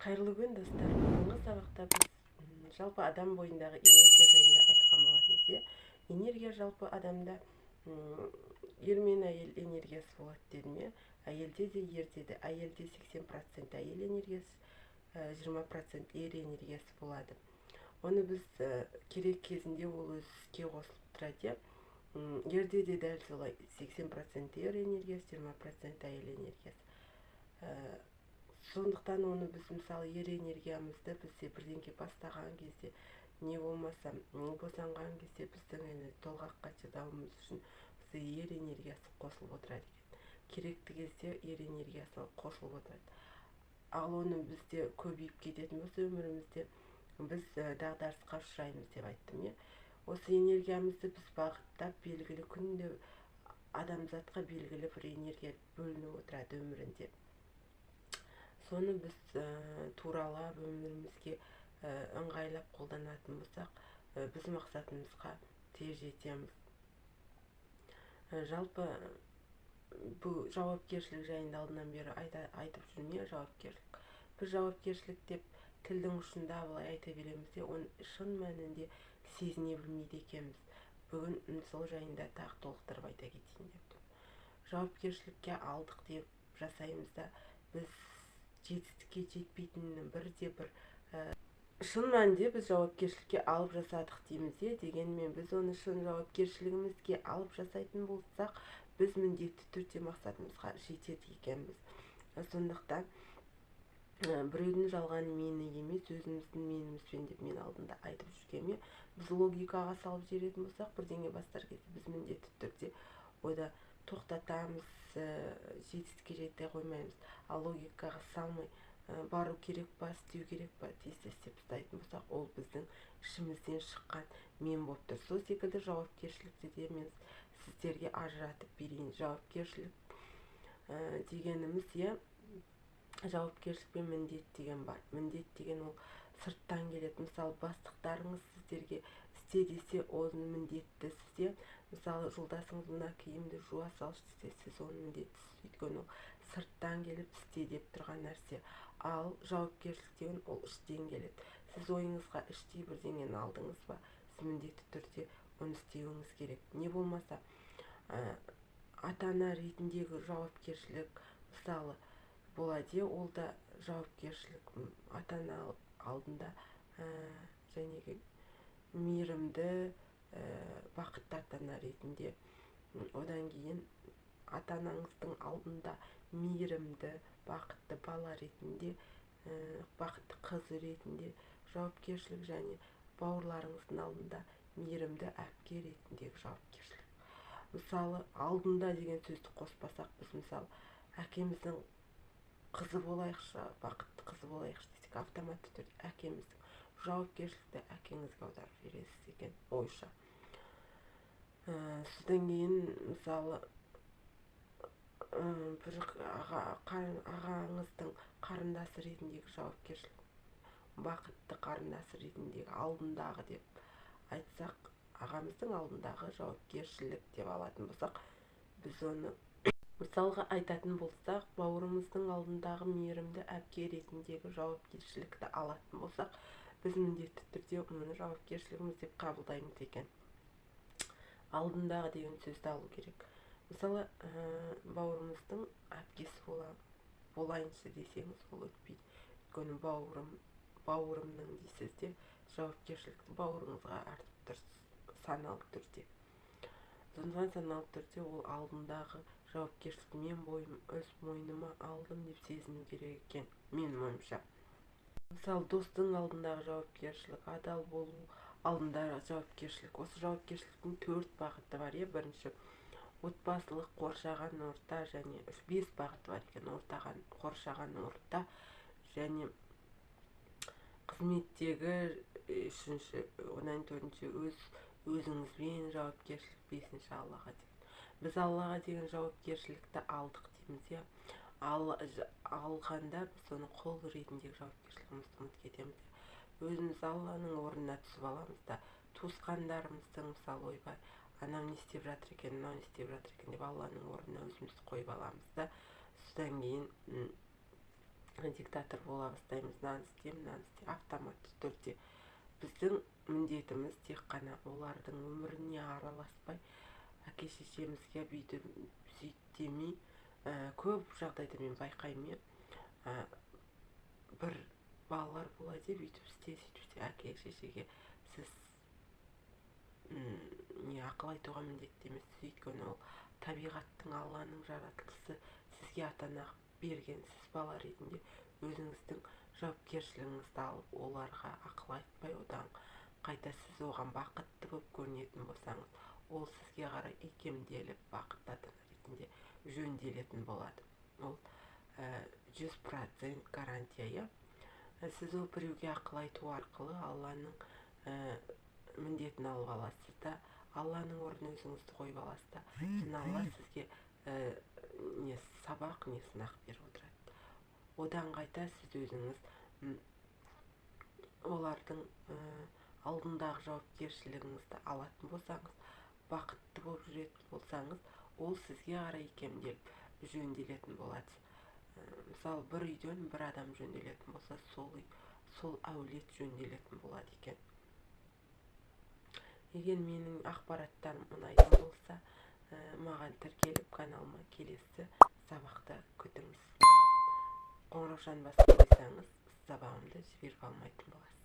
Қайырлы күн, достар! Алдыңғы сабақта біз жалпы адам бойындағы энергия жайында айтқан болатынбыз, иә. Энергия жалпы адамда ер мен әйел энергиясы болады дедім, иә. Әйелде де, ерде де. Әйелде 80% әйел энергиясы, 20% ер энергиясы болады. Оны біз керек кезінде ол өз іске қосылып тұрады, иә. Ерде де дәл солай: 80% ер энергиясы, 20% әйел энергиясы. Сондықтан оны біз, мысалы, ер энергиямызды бізде бірдеңке бастаған кезде, не болмаса босанған кезде біздің енді толғаққа шыдауымыз үшін бізде ер энергиясы қосылып отырады екен. Керекті кезде ер энергиясы қосылып отырады. Ал оны бізде көбейіп кететін болса, өмірімізде біз дағдарысқа ұшыраймыз деп айттым, иә. Осы энергиямызды біз бағыттап, белгілі күнде адамзатқа белгілі бір энергия бөлініп отырады өмірінде. Соны біз туралап, өмірімізге ыңғайлап қолданатын болсақ, біз мақсатымызға тез жетеміз. Жалпы бұл жауапкершілік жайында алдынан бері айтып жүрмін, иә. Жауапкершілік, біз жауапкершілік деп тілдің ұшында былай айта береміз де, оны шын мәнінде сезіне білмейді екенбіз. Бүгін сол жайында тағы толықтырып айта кетейін деп тұрмын. Жауапкершілікке алдық деп жасаймыз да, біз жетістікке жетпейтінінің бірде бір шын мәнінде біз жауапкершілікке алып жасадық дейміз де. Дегенмен біз оны шын жауапкершілігімізге алып жасайтын болсақ, біз міндетті түрде мақсатымызға жетеді екенбіз. Сондықтан біреудің жалған мені емес, өзіміздің менімізбен деп мен алдында айтып жүргенмін. Біз логикаға салып жіберетін болсақ, бірдеңе бастар кезде біз міндетті түрде ойда тоқтатамыз, жетістікке жете қоймаймыз. Ал логикаға салмай, бару керек па, істеу керек па, тез істеп тастайтын болсақ, ол біздің ішімізден шыққан мен болып тұр. Сол секілді жауапкершілікті де мен сіздерге ажыратып берейін. Жауапкершілік дегеніміз, иә, жауапкершілік пен міндет деген бар. Міндет деген ол сырттан келеді. Мысалы, бастықтарыңыз сіздерге істе десе, оны міндеттісіз, иә. Мысалы, жолдасыңыз мына киімді жуа салшы десе, сіз оны міндеттісіз, өйткені ол сырттан келіп істе деп тұрған нәрсе. Ал жауапкершілік деген ол іштен келеді. Сіз ойыңызға іштей бірдеңені алдыңыз ба, сіз міндетті түрде оны істеуіңіз керек. Не болмаса ата ана ретіндегі жауапкершілік, мысалы, болады, иә. Ол да жауапкершілік: ата ана алдында жәнегі мейірімді, бақытты ата ана ретінде, одан кейін ата анаңыздың алдында мейірімді, бақытты бала ретінде, бақытты қыз ретінде жауапкершілік және бауырларыңыздың алдында мейірімді әпке ретіндегі жауапкершілік. Мысалы, алдында деген сөзді қоспасақ, біз, мысалы, әкеміздің қызы болайықшы, бақытты қызы болайықшы десек, автоматты түрде әкеміздің жауапкершілікті әкеңізге аударып жібересіз екен ойша. Содан кейін, мысалы, бір ағаңыздың қарындасы ретіндегі жауапкершілік, бақытты қарындасы ретіндегі алдындағы деп айтсақ, ағамыздың алдындағы жауапкершілік деп алатын болсақ, біз оны мысалға айтатын болсақ, бауырымыздың алдындағы мейірімді әпке ретіндегі жауапкершілікті алатын болсақ, біз міндетті түрде оны жауапкершілігіміз деп қабылдаймыз екен. Алдындағы деген сөзді алу керек. Мысалы, бауырымыздың әпкесі болайыншы десеңіз, ол өтпейді, өйткені бауырым, бауырымның дейсіз де, жауапкершілікті бауырыңызға артып тұрсыз саналы түрде. Сондықтан саналы түрде ол алдындағы жауапкершілікті мен бойым өз мойныма алдым деп сезіну керек екен менің ойымша. Мысалы, достың алдындағы жауапкершілік, адал болу алдындағы жауапкершілік. Осы жауапкершіліктің төрт бағыты бар, иә. Бірінші отбасылық, қоршаған орта және үш, бес бағыты бар екен: ортаған, қоршаған орта және қызметтегі үшінші, одан төртінші өз өзіңізбен жауапкершілік, бесінші Аллаға деген. Біз Аллаға деген жауапкершілікті алдық дейміз, иә. Ал алғанда біз оны құл ретіндегі жауапкершілігімізді ұмытып кетеміз. Өзіміз Алланың орнына түсіп аламыз да, туысқандарымыздың, мысалы, ойбай, анау не істеп жатыр екен, мынау не істеп жатыр екен деп, Алланың орнына өзімізді қойып аламыз да, содан кейін Диктатор бола бастаймыз: мынаны істе, мынаны істе. Автоматты түрде біздің міндетіміз тек қана олардың өміріне араласпай, әке шешемізге бүйтіп сөйт демей. Көп жағдайда мен байқаймын, иә, бір балалар болады, бүйтіп істе, сөйтіп істе. Әке шешеге сіз не ақыл айтуға міндетті емессіз, өйткені ол табиғаттың, Алланың жаратылысы, сізге ата ана берген. Сіз бала ретінде өзіңіздің жауапкершілігіңізді алып, оларға ақыл айтпай, одан қайта сіз оған бақытты болып көрінетін болсаңыз, ол сізге қарай икемделіп, бақытты ата ана ретінде жөнделетін болады. Ол 100% гарантия, иә. Сіз ол біреуге ақыл айту арқылы Алланың міндетін алып аласыз да, Алланың орнына өзіңізді қойып аласыз да, сосын Алла сізге не сабақ, не сынақ беріп отырады. Одан қайта сіз өзіңіз олардың алдындағы жауапкершілігіңізді алатын болсаңыз, бақытты болып жүретін болсаңыз, ол сізге қарай икемделіп, жөнделетін болады. Мысалы, бір үйден бір адам жөнделетін болса, сол үй, сол әулет жөнделетін болады екен. Егер менің ақпараттарым ұнайтын болса, маған тіркеліп, каналыма келесі сабақты күтіңіз. Қоңыраушаны басып қойсаңыз, сабағымды жіберіп алмайтын боласыз.